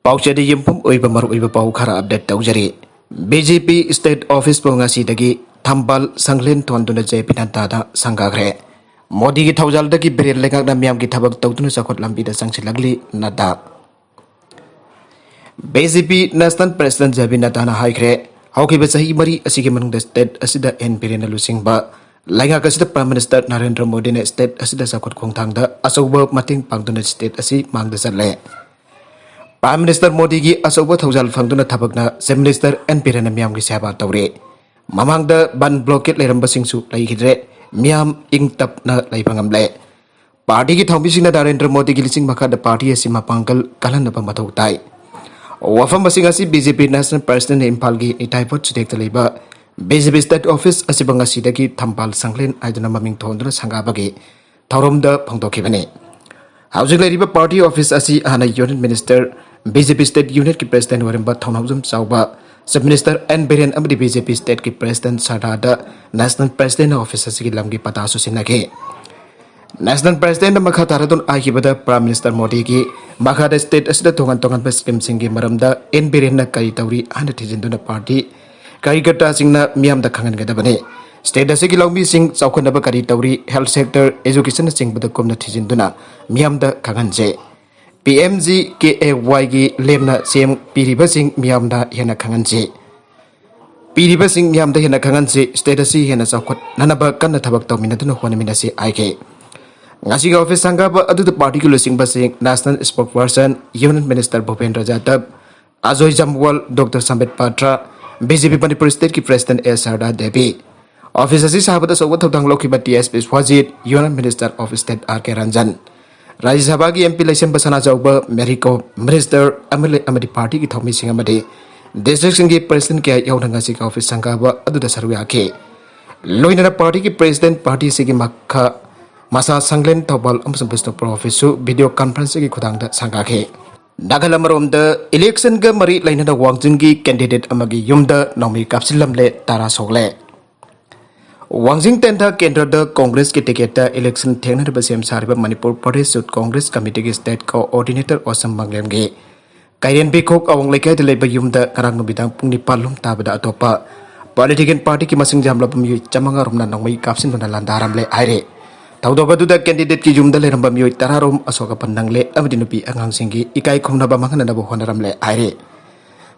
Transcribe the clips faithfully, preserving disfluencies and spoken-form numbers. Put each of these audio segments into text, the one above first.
ꯄꯥꯎꯆꯦꯗ ꯌꯨꯝꯐꯝ ꯑꯣꯏꯕ ꯃꯔꯨꯑꯣꯏꯕ ꯄꯥꯎ ꯈꯔ ꯑꯞꯗꯦꯠ ꯇꯧꯖꯔꯤ꯫ ꯕꯤ ꯖꯦ ꯄꯤ ꯁ꯭ꯇꯦꯠ ꯑꯣꯐꯤꯁꯄꯨ ꯉꯁꯤꯗꯒꯤ ꯊꯝꯕꯥꯜ ꯁꯪꯂꯦꯟ ꯊꯣꯟꯗꯨꯅ ꯖꯦ ꯄꯤ ꯅꯗꯥꯗ ꯁꯪꯒꯥꯈ꯭ꯔꯦ꯫ ꯃꯣꯗꯤꯒꯤ ꯊꯧꯖꯥꯜꯗꯒꯤ ꯕꯤꯔꯦꯟ ꯂꯩꯉꯥꯛꯅ ꯃꯤꯌꯥꯝꯒꯤ ꯊꯕꯛ ꯇꯧꯗꯨꯅ ꯆꯥꯎꯈꯠ ꯂꯝꯕꯤꯗ ꯆꯪꯁꯤꯜꯂꯛꯂꯤ ꯅꯗꯥ꯫ ꯕꯤ ꯖꯦ ꯄꯤ ꯅꯦꯁꯅꯦꯜ ꯄ꯭ꯔꯦꯁꯤꯗꯦꯟꯠ ꯖꯦ ꯄꯤ ꯅꯗꯥꯅ ꯍꯥꯏꯈ꯭ꯔꯦ, ꯍꯧꯈꯤꯕ ꯆꯍꯤ ꯃꯔꯤ ꯑꯁꯤꯒꯤ ꯃꯅꯨꯡꯗ ꯁ꯭ꯇꯦꯠ ꯑꯁꯤꯗ ꯑꯦꯟ ꯕꯤꯔꯦꯟꯅ ꯂꯨꯆꯤꯡꯕ ꯂꯩꯉꯥꯛ ꯑꯁꯤꯗ ꯄ꯭ꯔꯥꯏꯝ ꯃꯤꯅꯤꯁꯇꯔ ꯅꯔꯦꯟꯗ꯭ꯔ ꯃꯣꯗꯤꯅ ꯁ꯭ꯇꯦꯠ ꯑꯁꯤꯗ ꯆꯥꯎꯈꯠ ꯈꯣꯡꯊꯥꯡꯗ ꯑꯆꯧꯕ ꯃꯇꯦꯡ ꯄꯥꯡꯗꯨꯅ ꯁ꯭ꯇꯦꯠ ꯑꯁꯤ ꯃꯥꯡꯗ ꯆꯠꯂꯦ꯫ ꯄ꯭ꯔꯥꯏꯝ ꯃꯤꯅꯤꯁꯇꯔ ꯃꯣꯗꯤꯒꯤ ꯑꯆꯧꯕ ꯊꯧꯖꯥꯜ ꯐꯪꯗꯨꯅ ꯊꯕꯛꯅ ꯆꯤꯐ ꯃꯤꯅꯤꯁꯇꯔ ꯑꯦꯟ ꯕꯤꯔꯦꯟꯅ ꯃꯤꯌꯥꯝꯒꯤ ꯁꯦꯕꯥ ꯇꯧꯔꯦ꯫ ꯃꯃꯥꯡꯗ ꯕꯟ ꯕ꯭ꯂꯣꯀꯦꯠ ꯂꯩꯔꯝꯕꯁꯤꯡꯁꯨ ꯂꯩꯈꯤꯗ꯭ꯔꯦ꯫ ꯃꯤꯌꯥꯝ ꯏꯪ ꯇꯞꯅ ꯂꯩꯕ ꯉꯝꯂꯦ꯫ ꯄꯥꯔꯇꯤꯒꯤ ꯊꯧꯃꯤꯁꯤꯡꯅ ꯅꯔꯦꯟꯗ꯭ꯔ ꯃꯣꯗꯤꯒꯤ ꯂꯤꯆꯤꯡ ꯃꯈꯥꯗ ꯄꯥꯔꯇꯤ ꯑꯁꯤ ꯃꯄꯥꯡꯒꯜ ꯀꯜꯍꯟꯅꯕ ꯃꯊꯧ ꯇꯥꯏ꯫ ꯋꯥꯐꯝ ꯑꯁꯤꯡ ꯑꯁꯤ ꯕꯤ ꯖꯦ ꯄꯤ ꯅꯦꯁꯅꯦꯜ ꯄ꯭ꯔꯦꯁꯤꯗꯦꯟꯠꯅ ꯏꯝꯐꯥꯜꯒꯤ ꯅꯤꯊꯥꯏꯐꯣꯠ ꯆꯤꯗꯦꯛꯇ ꯂꯩꯕ ꯕꯤ ꯖꯦ ꯄꯤ ꯁ꯭ꯇꯦꯠ ꯑꯣꯐꯤꯁ ꯑꯁꯤꯕꯨ ꯉꯁꯤꯗꯒꯤ ꯊꯝꯕꯥꯜ ꯁꯪꯂꯦꯟ ꯍꯥꯏꯗꯨꯅ ꯃꯃꯤꯡ ꯊꯣꯟꯗꯨꯅ ꯁꯪꯒꯥꯕꯒꯤ ꯊꯧꯔꯝꯗ ꯐꯣꯡꯗꯣꯛꯈꯤꯕꯅꯤ꯫ ꯍꯧꯖꯤꯛ ꯂꯩꯔꯤꯕ ꯄꯥꯔꯇꯤ ꯑꯣꯐꯤꯁ ꯑꯁꯤ ꯍꯥꯟꯅ ꯌꯨꯅꯤꯌꯟ ꯃꯤꯅꯤꯁꯇꯔ, ꯕꯤ ꯖꯦ ꯄꯤ ꯁ꯭ꯇꯦꯠ ꯌꯨꯅꯤꯠꯀꯤ ꯄ꯭ꯔꯦꯁꯤꯗꯦꯟꯠ ꯑꯣꯏꯔꯝꯕ ꯊꯧꯅꯥꯎꯖꯝ ꯆꯥꯎꯕ ꯆꯤꯐ ꯃꯤꯅꯤꯁꯇꯔ ꯑꯦꯟ ꯕꯤꯔꯦꯟ ꯑꯃꯗꯤ ꯕꯤ ꯖꯦ ꯄꯤ ꯁ꯭ꯇꯦꯠꯀꯤ ꯄ꯭ꯔꯦꯁꯤꯗꯦꯟꯠ ꯁꯔꯗꯥꯗ ꯅꯦꯁꯅꯦꯜ ꯄ꯭ꯔꯦꯁꯤꯗꯦꯟꯠ ꯑꯣꯐꯤꯁ ꯑꯁꯤꯒꯤ ꯂꯝꯒꯤ ꯄꯇꯥꯁꯨ ꯁꯤꯟꯅꯈꯤ꯫ ꯅꯦꯁꯅꯦꯜ ꯄ꯭ꯔꯦꯁꯤꯗꯦꯟꯠꯅ ꯃꯈꯥ ꯇꯥꯔꯗꯨꯅ ꯍꯥꯏꯈꯤꯕꯗ, ꯄ꯭ꯔꯥꯏꯝ ꯃꯤꯅꯤꯁꯇꯔ ꯃꯣꯗꯤꯒꯤ ꯃꯈꯥꯗ ꯁ꯭ꯇꯦꯠ ꯑꯁꯤꯗ ꯇꯣꯉꯥꯟ ꯇꯣꯉꯥꯟꯕ ꯁ꯭ꯀꯤꯝꯁꯤꯡꯒꯤ ꯃꯔꯝꯗ ꯑꯦꯟ ꯕꯤꯔꯦꯟꯅ ꯀꯔꯤ ꯇꯧꯔꯤ ꯍꯥꯏꯅ ꯊꯤꯖꯤꯟꯗꯨꯅ ꯄꯥꯔꯇꯤ ꯀꯥꯔꯤꯀꯔꯇꯥꯁꯤꯡꯅ ꯃꯤꯌꯥꯝꯗ ꯈꯪꯍꯟꯒꯗꯕꯅꯤ꯫ ꯁ꯭ꯇꯦꯠ ꯑꯁꯤꯒꯤ ꯂꯧꯃꯤꯁꯤꯡ ꯆꯥꯎꯈꯠꯅꯕ ꯀꯔꯤ ꯇꯧꯔꯤ, ꯍꯦꯜꯊ ꯁꯦꯛꯇꯔ, ꯑꯦꯖꯨꯀꯦꯁꯟꯅꯆꯤꯡꯕꯗ ꯀꯨꯞꯅ ꯊꯤꯖꯤꯟꯗꯨꯅ ꯃꯤꯌꯥꯝꯗ ꯈꯪꯍꯟꯁꯦ꯫ P M G K A ꯋꯥꯏꯒꯤ ꯂꯦꯝꯅ ꯁꯦꯝ ꯄꯤꯔꯤꯕꯁꯤꯡ ꯃꯤꯌꯥꯝꯗ ꯍꯦꯟꯅ ꯈꯪꯍꯟꯁꯤ꯫ ꯄꯤꯔꯤꯕꯁꯤꯡ ꯃꯤꯌꯥꯝꯗ ꯍꯦꯟꯅ ꯈꯪꯍꯟꯁꯤ, ꯁ꯭ꯇꯦꯠ ꯑꯁꯤ ꯍꯦꯟꯅ ꯆꯥꯎꯈꯠꯅꯅꯕ ꯀꯟꯅ ꯊꯕꯛ ꯇꯧꯃꯤꯟꯅꯗꯨꯅ ꯍꯣꯠꯅꯃꯤꯟꯅꯁꯤ ꯍꯥꯏꯈꯤ꯫ ꯉꯁꯤꯒꯤ ꯑꯣꯐꯤꯁ ꯁꯪꯒꯥꯕ ꯑꯗꯨꯗ ꯄꯥꯔꯇꯤꯒꯤ ꯂꯨꯆꯤꯡꯕꯁꯤꯡ, ꯅꯦꯁꯅꯦꯜ ꯁ꯭ꯄꯣꯛꯁꯄꯔꯁꯟ, ꯌꯨꯅꯤꯌꯟ ꯃꯤꯅꯤꯁꯇꯔ ꯚꯨꯄꯦꯟꯗ꯭ꯔ ꯌꯥꯗꯕ, ꯑꯖꯣꯏ ꯖꯝꯋꯥꯜ, ꯗꯣꯛꯇꯔ ꯁꯝꯕꯤꯠ ꯄꯥꯇ꯭ꯔ, ꯕꯤ ꯖꯦ ꯄꯤ ꯃꯅꯤꯄꯨꯔ ꯁ꯭ꯇꯦꯠꯀꯤ president A Sarda Devi, office ꯑꯁꯤ ꯁꯥꯕꯗ ꯑꯆꯧꯕ ꯊꯧꯗꯥꯡ ꯂꯧꯈꯤꯕ T S Biswajit, union minister of state R K Ranjan, Rajya ꯁꯚꯥꯒꯤ M P Leishemba Sanajaoba Mary Kom, minister, M L A ꯑꯃꯗꯤ ꯄꯥꯔꯇꯤꯒꯤ ꯊꯧꯃꯤꯁꯤꯡ ꯑꯃꯗꯤ ꯗꯤꯁꯇ꯭ꯔꯤꯛꯁꯤꯡꯒꯤ ꯄ꯭ꯔꯦꯁꯤꯗꯦꯟꯠ ꯀꯌꯥ ꯌꯥꯎꯅ ꯉꯁꯤꯒꯤ ꯑꯣꯐꯤꯁ ꯁꯪꯒꯥꯕ ꯑꯗꯨꯗ ꯁꯔꯨꯛ ꯌꯥꯈꯤ꯫ ꯂꯣꯏꯅꯅ ꯄꯥꯔꯇꯤꯒꯤ ꯄ꯭ꯔꯦꯁꯤꯗꯦꯟꯠ ꯄꯥꯔꯇꯤ ꯑꯁꯤꯒꯤ ꯃꯈꯥ ꯃꯁꯥ ꯁꯪꯂꯦꯟ ꯊꯧꯕꯥꯜ ꯑꯃꯁꯨꯡ ꯕꯤꯁꯅꯨꯄꯨꯔ ꯑꯣꯐꯤꯁꯁꯨ ꯚꯤꯗꯤꯑꯣ ꯀꯟꯐꯔꯦꯟꯁꯤꯡꯒꯤ ꯈꯨꯊꯥꯡꯗ ꯁꯪꯒꯥꯈꯤ꯫ ꯅꯥꯒꯜ ꯑꯃꯔꯣꯝꯗ, ꯏꯂꯦꯛꯁꯟꯒ ꯃꯔꯤ ꯂꯩꯅꯅ ꯋꯥꯡꯖꯤꯡꯒꯤ ꯀꯦꯟꯗꯤꯗꯦꯠ ꯑꯃꯒꯤ ꯌꯨꯝꯗ ꯅꯣꯡꯃꯩ ꯀꯥꯞꯁꯤꯜꯂꯝꯂꯦ, ꯇꯔꯥ ꯁꯣꯛꯂꯦ꯫ ꯋꯥꯡꯖꯤꯡ ꯇꯦꯟꯊꯥ ꯀꯦꯟꯗ꯭ꯔꯗ ꯀꯣꯡꯒ꯭ꯔꯦꯁꯀꯤ ꯇꯤꯀꯦꯠꯇ ꯏꯂꯦꯛꯁꯟ ꯊꯦꯡꯅꯅꯕ ꯁꯦꯝ ꯁꯥꯔꯤꯕ ꯃꯅꯤꯄꯨꯔ ꯄ꯭ꯔꯗꯦꯁ ꯌꯨꯠ ꯀꯣꯡꯒ꯭ꯔꯦꯁ ꯀꯃꯤꯇꯤꯒꯤ ꯁ꯭ꯇꯦꯠ ꯀꯣꯑꯣꯔꯗꯤꯅꯦꯇꯔ ꯑꯣꯁꯝ ꯃꯪꯂꯦꯝꯒꯤ ꯀꯩꯔꯦꯟ ꯕꯤꯈꯣꯛ ꯑꯋꯥꯡ ꯂꯩꯀꯥꯏꯗ ꯂꯩꯕ ꯌꯨꯝꯗ ꯉꯔꯥꯡ ꯅꯨꯃꯤꯗꯥꯡ ꯄꯨꯡ ꯅꯤꯄꯥꯟ ꯂꯣꯝ ꯇꯥꯕꯗ ꯑꯇꯣꯞꯄ ꯄꯣꯂꯤꯇꯤꯀꯦꯜ ꯄꯥꯔꯇꯤꯒꯤ ꯃꯁꯤꯡ ꯌꯥꯝꯂꯕ ꯃꯤꯑꯣꯏ ꯆꯥꯃꯉꯥ ꯔꯣꯝꯅ ꯅꯣꯡꯃꯩ ꯀꯥꯞꯁꯤꯟꯗꯨꯅ ꯂꯥꯟꯗꯥꯔꯝꯂꯦ ꯍꯥꯏꯔꯦ꯫ ꯊꯧꯗꯣꯛ ꯑꯗꯨꯗ ꯀꯦꯟꯗꯤꯗꯦꯠꯀꯤ ꯌꯨꯝꯗ ꯂꯩꯔꯝꯕ ꯃꯤꯑꯣꯏ ꯇꯔꯥ ꯔꯣꯝ ꯑꯁꯣꯛ ꯑꯄꯟ ꯅꯪꯂꯦ ꯑꯃꯗꯤ ꯅꯨꯄꯤ ꯑꯉꯥꯡꯁꯤꯡꯒꯤ ꯏꯀꯥꯏ ꯈꯨꯝꯅꯕ ꯃꯥꯡꯍꯟꯅꯅꯕ ꯍꯣꯠꯅꯔꯝꯂꯦ ꯍꯥꯏꯔꯦ꯫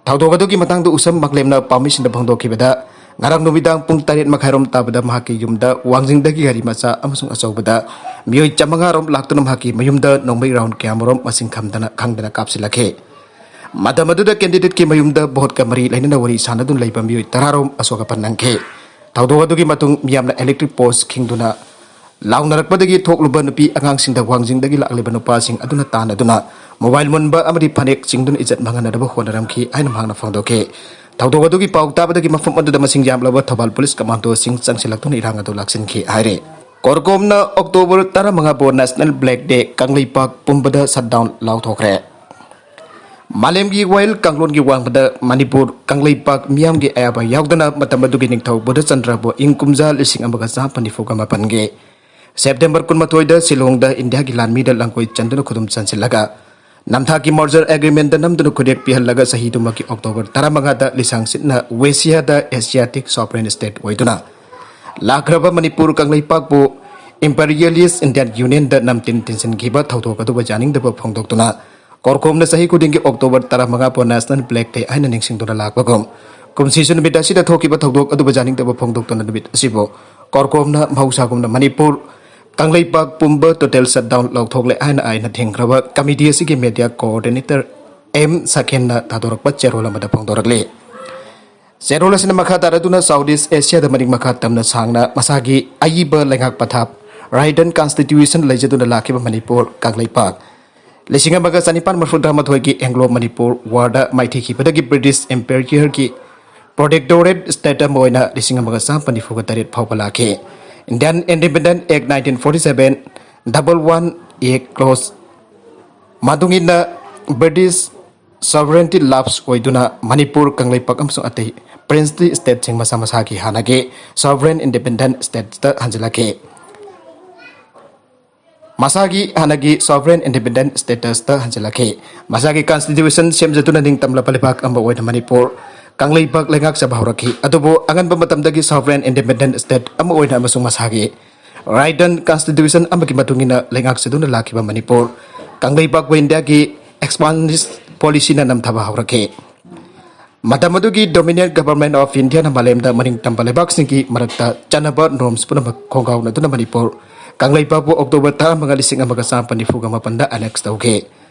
ꯊꯧꯗꯣꯛ ꯑꯗꯨꯒꯤ ꯃꯇꯥꯡꯗ ꯎꯁꯝ ꯃꯥꯛꯂꯦꯝꯅ ꯄꯥꯎꯃꯤꯁꯤꯡꯗ ꯐꯣꯡꯗꯣꯛꯈꯤꯕꯗ, ꯉꯔꯥꯡ ꯅꯨꯃꯤꯗꯥꯡ ꯄꯨꯡ ꯇꯔꯦꯠ ꯃꯈꯥꯏꯔꯣꯝ ꯇꯥꯕꯗ ꯃꯍꯥꯛꯀꯤ ꯌꯨꯝꯗ ꯋꯥꯡꯖꯤꯡꯗꯒꯤ ꯒꯥꯔꯤ ꯃꯆꯥ ꯑꯃꯁꯨꯡ ꯑꯆꯧꯕꯗ ꯃꯤꯑꯣꯏ ꯆꯥꯃꯉꯥ ꯔꯣꯝ ꯂꯥꯛꯇꯨꯅ ꯃꯍꯥꯛꯀꯤ ꯃꯌꯨꯝꯗ ꯅꯣꯡꯃꯩ ꯔꯥꯎꯟ ꯀꯌꯥꯃꯔꯣꯝ ꯃꯁꯤꯡ ꯈꯝꯗꯅ ꯈꯪꯗꯅ ꯀꯥꯞꯁꯤꯜꯂꯛꯈꯤ꯫ ꯃꯇꯝ ꯑꯗꯨꯗ ꯀꯦꯟꯗꯤꯗꯦꯠꯀꯤ ꯃꯌꯨꯝꯗ ꯚꯣꯠꯀ ꯃꯔꯤ ꯂꯩꯅꯅ ꯋꯥꯔꯤ ꯁꯥꯟꯅꯗꯨꯅ ꯂꯩꯕ ꯃꯤꯑꯣꯏ ꯇꯔꯥ ꯔꯣꯝ ꯑꯁꯣꯛ ꯑꯄꯟ ꯅꯪꯈꯤ꯫ ꯊꯧꯗꯣꯛ ꯑꯗꯨꯒꯤ ꯃꯇꯨꯡ ꯃꯤꯌꯥꯝꯅ ꯏꯂꯦꯛꯇ꯭ꯔꯤꯛ ꯄꯣꯁ ꯈꯤꯡꯗꯨꯅ ꯂꯥꯎꯅꯔꯛꯄꯗꯒꯤ ꯊꯣꯛꯂꯨꯕ ꯅꯨꯄꯤ ꯑꯉꯥꯡꯁꯤꯡꯗ ꯋꯥꯡꯖꯤꯡꯗꯒꯤ ꯂꯥꯛꯂꯤꯕ ꯅꯨꯄꯥꯁꯤꯡ ꯑꯗꯨꯅ ꯇꯥꯟꯅꯗꯨꯅ ꯃꯣꯕꯥꯏꯜ ꯃꯨꯟꯕ ꯑꯃꯗꯤ ꯐꯅꯦꯛ ꯆꯤꯡꯗꯨꯅ ꯏꯖꯠ ꯃꯥꯡꯍꯟꯅꯗꯕ ꯍꯣꯠꯅꯔꯝꯈꯤ ꯍꯥꯏꯅ ꯃꯍꯥꯛꯅ ꯐꯣꯡꯗꯣꯛꯈꯤ꯫ ꯊꯧꯗꯣꯛ ꯑꯗꯨꯒꯤ ꯄꯥꯎ ꯇꯥꯕꯗꯒꯤ ꯃꯐꯝ ꯑꯗꯨꯗ ꯃꯁꯤꯡ ꯌꯥꯝꯂꯕ ꯊꯧꯕꯥꯜ ꯄꯨꯂꯤꯁ ꯀꯃꯥꯟꯗꯣꯁꯤꯡ ꯆꯪꯁꯤꯜꯂꯛꯇꯨꯅ ꯏꯔꯥꯡ ꯑꯗꯨ ꯂꯥꯛꯁꯤꯟꯈꯤ ꯍꯥꯏꯔꯦ꯫ ꯀꯣꯔꯀꯣꯝꯅ October ꯇꯔꯥꯃꯉꯥꯕꯨ National Black Day, Kangleipak ꯄꯨꯝꯕꯗ shutdown ꯂꯥꯎꯊꯣꯛꯈ꯭ꯔꯦ꯫ ꯃꯥꯂꯦꯝꯒꯤ ꯋꯥꯌꯦꯜ ꯀꯥꯡꯂꯣꯟꯒꯤ ꯋꯥꯡꯃꯗ ꯃꯅꯤꯄꯨꯔ ꯀꯪꯂꯩꯄꯥꯛ ꯃꯤꯌꯥꯝꯒꯤ ꯑꯌꯥꯕ ꯌꯥꯎꯗꯅ ꯃꯇꯝ ꯑꯗꯨꯒꯤ ꯅꯤꯡꯊꯧ ꯕꯨꯙꯆꯟꯗ꯭ꯔꯕꯨ ꯏꯪ ꯀꯨꯝꯖꯥ ꯂꯤꯁꯤꯡ ꯑꯃꯒ ꯆꯥꯝꯃꯥꯄꯟ ꯅꯤꯐꯨꯒ ꯃꯥꯄꯟꯒꯤ September ꯀꯨꯟꯃꯥꯊꯣꯏꯗ ꯁꯤꯂꯣꯡꯗ ꯏꯟꯗꯤꯌꯥꯒꯤ ꯂꯥꯟꯃꯤꯗ ꯂꯥꯡꯒꯣꯏ ꯆꯟꯗꯨꯅ ꯈꯨꯗꯨꯝ ꯆꯟꯁꯤꯜꯂꯒ ꯅꯝꯊꯥꯛꯀꯤ merger agreement ꯅꯝꯗꯨꯅ ꯈꯨꯗꯦꯛ ꯄꯤꯍꯜꯂꯒ ꯆꯍꯤꯗꯨꯃꯛꯀꯤ October ꯇꯔꯥꯃꯉꯥꯗ ꯂꯤꯁꯥꯡ ꯁꯤꯠꯅ ꯋꯦꯁꯤꯌꯥꯗ Asiatic sovereign state ꯑꯣꯏꯗꯨꯅ ꯂꯥꯛꯈ꯭ꯔꯕ ꯃꯅꯤꯄꯨꯔ ꯀꯪꯂꯩꯄꯥꯛꯄꯨ imperialist Indian Union ꯗ ꯅꯝꯇꯤꯟ ꯇꯤꯟꯁꯤꯟꯈꯤꯕ ꯊꯧꯗꯣꯛ ꯑꯗꯨꯕꯨ ꯌꯥꯅꯤꯡꯗꯕ ꯐꯣꯡꯗꯣꯛꯇꯨꯅ ꯀꯣꯔꯀꯣꯝꯅ ꯆꯍꯤ ꯈꯨꯗꯤꯡꯒꯤ October ꯇꯔꯥꯃꯉꯥꯕꯨ National Black Day ꯍꯥꯏꯅ ꯅꯤꯡꯁꯤꯡꯗꯨꯅ ꯂꯥꯛꯄꯒꯨꯝ, ꯀꯨꯝꯁꯤꯁꯨ ꯅꯨꯃꯤꯠ ꯑꯁꯤꯗ ꯊꯣꯛꯈꯤꯕ ꯊꯧꯗꯣꯛ ꯑꯗꯨꯕꯨ ꯌꯥꯅꯤꯡꯗꯕ ꯐꯣꯡꯗꯣꯛꯇꯨꯅ ꯅꯨꯃꯤꯠ ꯑꯁꯤꯕꯨ ꯀꯣꯔꯀꯣꯝꯅ ꯃꯍꯧꯁꯥꯒꯨꯝꯅ ꯃꯅꯤꯄꯨꯔ ꯀꯪꯂꯩꯄꯥꯛ ꯄꯨꯝꯕ total shutdown ꯂꯧꯊꯣꯛꯂꯦ ꯍꯥꯏꯅ ꯑꯥꯏꯟꯅ ꯊꯤꯡꯈ꯭ꯔꯕ committee ꯑꯁꯤꯒꯤ media coordinator ꯑꯦꯝ ꯁꯥꯈꯦꯟꯅ ꯊꯥꯗꯣꯔꯛꯄ ꯆꯦꯔꯣꯜ ꯑꯃꯗ ꯐꯣꯡꯗꯣꯔꯛꯂꯤ꯫ ꯆꯦꯔꯣꯜ ꯑꯁꯤꯅ ꯃꯈꯥ ꯇꯥꯔꯗꯨꯅ South East Asia ꯗ ꯃꯔꯤꯛ ꯃꯈꯥ ꯇꯝꯅ ꯁꯥꯡꯅ ꯃꯁꯥꯒꯤ ꯑꯏꯕ ꯂꯩꯉꯥꯛ ꯄꯊꯥꯞ, written constitution, ꯂꯩꯖꯗꯨꯅ ꯂꯥꯛꯈꯤꯕ ꯃꯅꯤꯄꯨꯔ ꯀꯪꯂꯩꯄꯥꯛ, ꯂꯤꯁꯤꯡ ꯑꯃꯒ ꯆꯅꯤꯄꯥꯟ ꯃꯔꯤꯐꯨꯇꯔꯥꯃꯥꯊꯣꯏꯒꯤ Anglo Manipur War ꯗ ꯃꯥꯏꯊꯤꯈꯤꯕꯗꯒꯤ British Empire ꯒꯤ protectorate state ꯑꯃ ꯑꯣꯏꯅ ꯂꯤꯁꯤꯡ ꯑꯃꯒ ꯆꯥꯃꯥꯄꯟ ꯅꯤꯐꯨꯒ ꯇꯔꯦꯠ ꯐꯥꯎꯕ ꯂꯥꯛꯈꯤ꯫ Indian Independence Act nineteen forty seven, double one A clause ꯃꯇꯨꯡ ꯏꯟꯅ British sovereignty lapse ꯑꯣꯏꯗꯨꯅ ꯃꯅꯤꯄꯨꯔ ꯀꯪꯂꯩꯄꯥꯛ ꯑꯃꯁꯨꯡ ꯑꯇꯩ princely state ꯁꯤꯡ ꯃꯁꯥ ꯃꯁꯥꯒꯤ ꯍꯥꯟꯅꯒꯤ sovereign independent state ꯇ ꯍꯟꯖꯤꯜꯂꯛꯈꯤ꯫ ꯃꯁꯥꯒꯤ ꯍꯥꯟꯅꯒꯤ sovereign independent status ꯇ ꯍꯟꯖꯤꯜꯂꯛꯈꯤ꯫ ꯃꯁꯥꯒꯤ constitution ꯁꯦꯝꯖꯗꯨꯅ ꯅꯤꯡꯇꯝꯂꯕ ꯂꯩꯕꯥꯛ ꯑꯃ ꯑꯣꯏꯅ ꯃꯅꯤꯄꯨꯔ ꯀꯪꯂꯩꯄꯥꯛ ꯂꯩꯉꯥꯛꯆꯕ ꯍꯧꯔꯛꯈꯤ꯫ ꯑꯗꯨꯕꯨ ꯑꯉꯟꯕ ꯃꯇꯝꯗꯒꯤ sovereign independent state ꯑꯃ ꯑꯣꯏꯅ ꯑꯃꯁꯨꯡ ꯃꯁꯥꯒꯤ right and constitution ꯑꯃꯒꯤ ꯃꯇꯨꯡ ꯏꯟꯅ ꯂꯩꯉꯥꯛꯆꯗꯨꯅ ꯂꯥꯛꯈꯤꯕ ꯃꯅꯤꯄꯨꯔ ꯀꯪꯂꯩꯄꯥꯛꯄꯨ ꯏꯟꯗꯤꯌꯥꯒꯤ expansionist policy ꯅ ꯅꯝꯊꯕ ꯍꯧꯔꯛꯈꯤ꯫ ꯃꯇꯝ ꯑꯗꯨꯒꯤ dominant government of India ꯅ ꯃꯥꯂꯦꯝꯗ ꯃꯅꯤꯡ ꯇꯝꯕ ꯂꯩꯕꯥꯛꯁꯤꯡꯒꯤ ꯃꯔꯛꯇ ꯆꯠꯅꯕ norms ꯄꯨꯝꯅꯃꯛ ꯈꯣꯡꯒꯥꯎꯅꯗꯨꯅ ꯃꯅꯤꯄꯨꯔ ꯀꯪꯂꯩꯄꯥꯛꯄꯨ October ꯇꯔꯥꯃꯉꯥ, ꯂꯤꯁꯤꯡ ꯑꯃꯒ ꯆꯥꯃꯥꯄꯟ ꯅꯤꯐꯨꯒ ꯃꯥꯄꯟꯗ annex ꯇꯧꯈꯤ꯫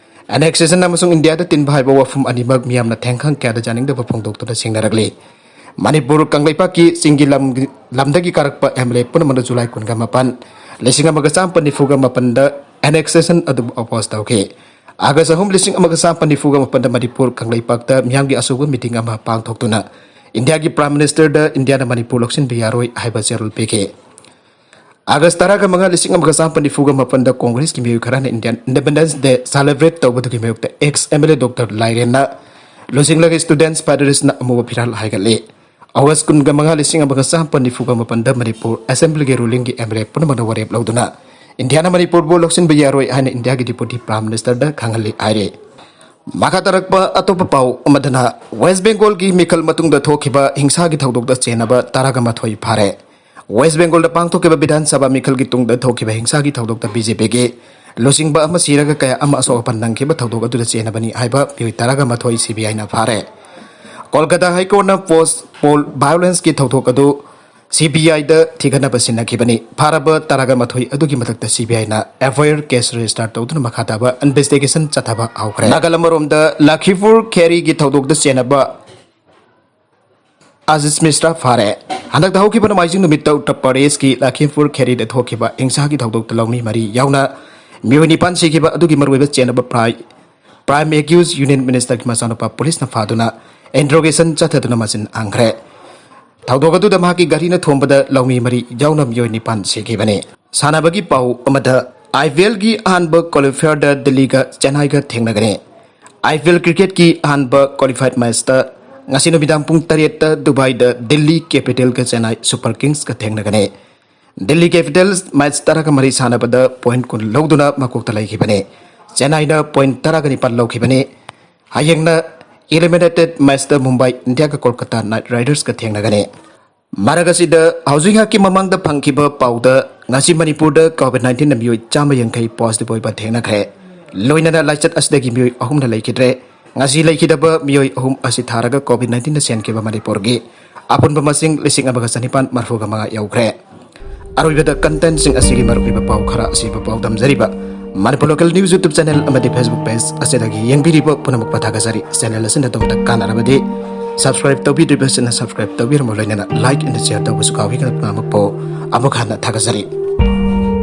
Annexation ꯑꯃꯁꯨꯡ ꯏꯟꯗꯤꯌꯥꯗ ꯇꯤꯟꯕ ꯍꯥꯏꯕ ꯋꯥꯐꯝ ꯑꯅꯤꯃꯛ ꯃꯤꯌꯥꯝꯅ ꯊꯦꯡꯈꯪ ꯀꯌꯥꯗ ꯌꯥꯅꯤꯡꯗꯕ ꯐꯣꯡꯗꯣꯛꯇꯨꯅ ꯁꯤꯡꯅꯔꯛꯂꯤ꯫ ꯃꯅꯤꯄꯨꯔ ꯀꯪꯂꯩꯄꯥꯛꯀꯤ ꯆꯤꯡꯒꯤ ꯂꯝ, ꯂꯝꯗꯒꯤ ꯀꯥꯔꯛꯄ M L A ꯄꯨꯝꯅꯃꯛꯅ July ꯀꯨꯟꯒ ꯃꯥꯄꯟ, ꯂꯤꯁꯤꯡ ꯑꯃꯒ ꯆꯥꯃꯥꯄꯟ ꯅꯤꯐꯨꯒ ꯃꯥꯄꯟꯗ annexation ꯑꯗꯨꯕꯨ oppose ꯇꯧꯈꯤ꯫ August ꯑꯍꯨꯝ, ꯂꯤꯁꯤꯡ ꯑꯃꯒ ꯆꯥꯃꯥꯄꯟ ꯅꯤꯐꯨꯒ ꯃꯥꯄꯟꯗ ꯃꯅꯤꯄꯨꯔ ꯀꯪꯂꯩꯄꯥꯛꯇ ꯃꯤꯌꯥꯝꯒꯤ ꯑꯆꯧꯕ meeting ꯑꯃ ꯄꯥꯡꯊꯣꯛꯇꯨꯅ ꯏꯟꯗꯤꯌꯥꯒꯤ Prime Minister ꯗ ꯏꯟꯗꯤꯌꯥꯅ ꯃꯅꯤꯄꯨꯔ ꯂꯧꯁꯤꯟꯕ ꯌꯥꯔꯣꯏ ꯍꯥꯏꯕ ꯆꯦꯔꯣꯜ ꯄꯤꯈꯤ꯫ August ꯇꯔꯥꯃꯉꯥ, ꯂꯤꯁꯤꯡ ꯑꯃꯒ ꯆꯥꯃꯥꯄꯟ ꯅꯤꯐꯨꯒ ꯃꯥꯄꯟꯗ Congress ꯀꯤ ꯃꯤꯑꯣꯏ ꯈꯔꯅ Indian Independence Day celebrate ꯇꯧꯕꯗꯨꯒꯤ ꯃꯥꯌꯣꯛꯇ ex M L A Doctor ꯂꯥꯏꯔꯦꯟꯅ ꯂꯨꯆꯤꯡꯂꯒ Students Federation ꯅ ꯑꯃꯨꯕ ꯐꯤꯔꯥꯜ ꯍꯥꯏꯒꯠꯂꯤ꯫ August ꯀꯨꯟꯒ ꯃꯉꯥ, ꯂꯤꯁꯤꯡ ꯑꯃꯒ ꯆꯥꯃꯥꯄꯟ ꯅꯤꯐꯨꯒ ꯃꯥꯄꯟꯗ ꯃꯅꯤꯄꯨꯔ Assembly ꯒꯤ ruling ꯒꯤ M L A ꯄꯨꯝꯅꯃꯛꯅ ꯋꯥꯔꯦꯞ ꯂꯧꯗꯨꯅ ꯏꯟꯗꯤꯌꯥꯅ ꯃꯅꯤꯄꯨꯔꯕꯨ ꯂꯧꯁꯤꯟꯕ ꯌꯥꯔꯣꯏ ꯍꯥꯏꯅ ꯏꯟꯗꯤꯌꯥꯒꯤ Deputy Prime Minister ꯗ ꯈꯪꯍꯜꯂꯤ ꯍꯥꯏꯔꯤ꯫ ꯃꯈꯥ ꯇꯥꯔꯛꯄ ꯑꯇꯣꯞꯄ ꯄꯥꯎ ꯑꯃꯗꯅ, West Bengal ꯒꯤ ꯃꯤꯈꯜ ꯃꯇꯨꯡꯗ ꯊꯣꯛꯈꯤꯕ ꯍꯤꯡꯁꯥꯒꯤ ꯊꯧꯗꯣꯛꯇ ꯆꯦꯟꯅꯕ ꯇꯔꯥꯒ ꯃꯥꯊꯣꯏ ꯐꯥꯔꯦ꯫ West Bengal ꯗ ꯄꯥꯡꯊꯣꯛꯈꯤꯕ ꯕꯤꯙꯥꯟ ꯁꯚꯥ ꯃꯤꯈꯜꯒꯤ ꯇꯨꯡꯗ ꯊꯣꯛꯈꯤꯕ ꯍꯤꯡꯁꯥꯒꯤ ꯊꯧꯗꯣꯛꯇ B J P ꯒꯤ ꯂꯨꯆꯤꯡꯕ ꯑꯃ ꯁꯤꯔꯒ ꯀꯌꯥ ꯑꯃ ꯑꯁꯣꯛ ꯑꯄꯟ ꯅꯪꯈꯤꯕ ꯊꯧꯗꯣꯛ ꯑꯗꯨꯗ ꯆꯦꯟꯅꯕꯅꯤ ꯍꯥꯏꯕ ꯃꯤꯑꯣꯏ ꯇꯔꯥꯒ ꯃꯥꯊꯣꯏ C B I ꯅ ꯐꯥꯔꯦ꯫ ꯀꯣꯜꯀꯇꯥ High Court ꯅ post poll violence ꯀꯤ ꯊꯧꯗꯣꯛ ꯑꯗꯨ C B I ꯗ ꯊꯤꯒꯠꯅꯕ ꯁꯤꯟꯅꯈꯤꯕꯅꯤ꯫ ꯐꯥꯔꯕ ꯇꯔꯥꯒ ꯃꯥꯊꯣꯏ ꯑꯗꯨꯒꯤ ꯃꯊꯛꯇ C B I ꯅ F I R case register ꯇꯧꯗꯨꯅ ꯃꯈꯥ ꯇꯥꯕ investigation ꯆꯠꯊꯕ ꯍꯧꯈ꯭ꯔꯦ꯫ ꯅꯥꯒꯥꯂꯝ ꯑꯃꯔꯣꯝꯗ ꯂꯈꯤꯝꯄꯨꯔ ꯈꯦꯔꯤꯒꯤ ꯊꯧꯗꯣꯛꯇ ꯆꯦꯟꯅꯕ ꯑꯖꯤꯁ ꯃꯤꯁ꯭ꯔꯥ ꯐꯥꯔꯦ꯫ ꯍꯟꯗꯛꯇ ꯍꯧꯈꯤꯕ ꯅꯣꯡꯃꯥꯏꯖꯤꯡ ꯅꯨꯃꯤꯠꯇ ꯎꯠꯇꯔ ꯄ꯭ꯔꯗꯦꯁꯀꯤ ꯂꯈꯤꯝꯄꯨꯔ ꯈꯦꯔꯤꯗ ꯊꯣꯛꯈꯤꯕ ꯍꯤꯡꯁꯥꯒꯤ ꯊꯧꯗꯣꯛꯇ ꯂꯧꯃꯤ ꯃꯔꯤ ꯌꯥꯎꯅ ꯃꯤꯑꯣꯏ ꯅꯤꯄꯥꯟ ꯁꯤꯈꯤꯕ ꯑꯗꯨꯒꯤ ꯃꯔꯨꯑꯣꯏꯕ ꯆꯦꯟꯅꯕ prime, prime accused Union Minister ꯒꯤ ꯃꯆꯥꯅꯨꯄꯥ ꯄꯨꯂꯤꯁꯅ ꯐꯥꯗꯨꯅ interrogation ꯆꯠꯊꯗꯨꯅ ꯃꯆꯤꯟ ꯍꯪꯈ꯭ꯔꯦ꯫ ꯊꯧꯗꯣꯛ ꯑꯗꯨꯗ ꯃꯍꯥꯛꯀꯤ ꯒꯥꯔꯤꯅ ꯊꯣꯝꯕꯗ ꯂꯧꯃꯤ ꯃꯔꯤ ꯌꯥꯎꯅ ꯃꯤꯑꯣꯏ ꯅꯤꯄꯥꯟ ꯁꯤꯈꯤꯕꯅꯤ꯫ ꯁꯥꯟꯅꯕꯒꯤ ꯄꯥꯎ ꯑꯃꯗ, I P L ꯒꯤ ꯑꯍꯥꯟꯕ qualifier the ꯗꯤꯜꯂꯤꯒ ꯆꯦꯟꯅꯥꯏꯒ ꯊꯦꯡꯅꯒꯅꯤ꯫ I P L cricket ꯀꯤ ꯑꯍꯥꯟꯕ qualified match ꯇ ꯉꯁꯤ ꯅꯨꯃꯤꯗꯥꯡ ꯄꯨꯡ ꯇꯔꯦꯠꯇ ꯗꯨꯕꯥꯏꯗ ꯗꯤꯜꯂꯤ Capital ꯒ ꯆꯦꯟꯅꯥꯏ Super Kings ꯀ ꯊꯦꯡꯅꯒꯅꯤ꯫ ꯗꯤꯜꯂꯤ ꯀꯦꯄꯤꯇꯦꯜꯁ ꯃꯦꯠꯆ ꯇꯔꯥꯒ ꯃꯔꯤ ꯁꯥꯟꯅꯕꯗ ꯄꯣꯏꯟꯠ ꯀꯨꯟ ꯂꯧꯗꯨꯅ ꯃꯀꯣꯛꯇ ꯂꯩꯈꯤꯕꯅꯤ꯫ ꯆꯦꯟꯅꯥꯏꯅ ꯄꯣꯏꯟꯠ ꯇꯔꯥꯒ ꯅꯤꯄꯥꯟ ꯂꯧꯈꯤꯕꯅꯤ꯫ ꯍꯌꯦꯡꯅ ꯏꯂꯤꯃꯤꯅꯦꯇꯦꯗ ꯃꯦꯠꯆꯇ ꯃꯨꯝꯕꯥꯏ ꯏꯟꯗꯤꯌꯥꯒ ꯀꯣꯜꯀꯇꯥ ꯅꯥꯏꯠ ꯔꯥꯏꯗꯔꯁꯀ ꯊꯦꯡꯅꯒꯅꯤ꯫ ꯃꯔꯛ ꯑꯁꯤꯗ, ꯍꯧꯖꯤꯛ ꯉꯥꯏꯍꯥꯛꯀꯤ ꯃꯃꯥꯡꯗ ꯐꯪꯈꯤꯕ ꯄꯥꯎꯗ, ꯉꯁꯤ ꯃꯅꯤꯄꯨꯔꯗ ꯀꯣꯚꯤꯗ ꯅꯥꯏꯟꯇꯤꯟꯅ ꯃꯤꯑꯣꯏ ꯆꯥꯝꯃ ꯌꯥꯡꯈꯩ ꯄꯣꯖꯤꯇꯤꯚ ꯑꯣꯏꯕ ꯊꯦꯡꯅꯈ꯭ꯔꯦ꯫ ꯂꯣꯏꯅꯅ ꯂꯥꯏꯆꯠ ꯑꯁꯤꯗꯒꯤ ꯃꯤꯑꯣꯏ ꯑꯍꯨꯝꯅ ꯂꯩꯈꯤꯗ꯭ꯔꯦ꯫ ꯉꯁꯤ ꯂꯩꯈꯤꯗꯕ ꯃꯤꯑꯣꯏ ꯑꯍꯨꯝ ꯑꯁꯤ ꯊꯥꯔꯒ ꯀꯣꯚꯤꯗ ꯅꯥꯏꯟꯇꯤꯟꯅ ꯁꯦꯟꯈꯤꯕ ꯃꯅꯤꯄꯨꯔꯒꯤ ꯑꯄꯨꯟꯕ ꯃꯁꯤꯡ ꯂꯤꯁꯤꯡ ꯑꯃꯒ ꯆꯅꯤꯄꯥꯟ ꯃꯔꯤꯐꯨꯒ ꯃꯉꯥ ꯌꯧꯈ꯭ꯔꯦ꯫ ꯑꯔꯣꯏꯕꯗ ꯀꯟꯇꯦꯟꯁꯤꯡ ꯑꯁꯤꯒꯤ ꯃꯔꯨꯑꯣꯏꯕ ꯄꯥꯎ ꯈꯔ ꯑꯁꯤꯕꯨ ꯄꯥꯎꯗꯝꯖꯔꯤꯕ Manipur local news YouTube channel ꯑꯃꯗꯤ ꯐꯦꯁꯕꯨꯛ ꯄꯦꯖ ꯑꯁꯤꯗꯒꯤ ꯌꯦꯡꯕꯤꯔꯤꯕ ꯄꯨꯝꯅꯃꯛꯄꯨ ꯊꯥꯒꯠꯆꯔꯤ꯫ ꯆꯦꯅꯦꯜ ꯑꯁꯤꯅ ꯑꯗꯣꯝꯗ ꯀꯥꯟꯅꯔꯕꯗꯤ ꯁꯕꯁꯀ꯭ꯔꯥꯏꯕ ꯇꯧꯕꯤꯗ꯭ꯔꯤꯕꯁꯤꯡꯅ ꯁꯕꯁꯀ꯭ꯔꯥꯏꯕ ꯇꯧꯕꯤꯔꯝꯃꯨ, ꯂꯣꯏꯅꯅ ꯂꯥꯏꯛ ꯑꯃꯗꯤ ꯁꯤꯌꯔ ꯇꯧꯕꯁꯨ ꯀꯥꯎꯕꯤꯒꯅꯨ꯫ ꯄꯨꯝꯅꯃꯛꯄꯨ ꯑꯃꯨꯛ ꯍꯟꯅ ꯊꯥꯒꯠꯆꯔꯤ꯫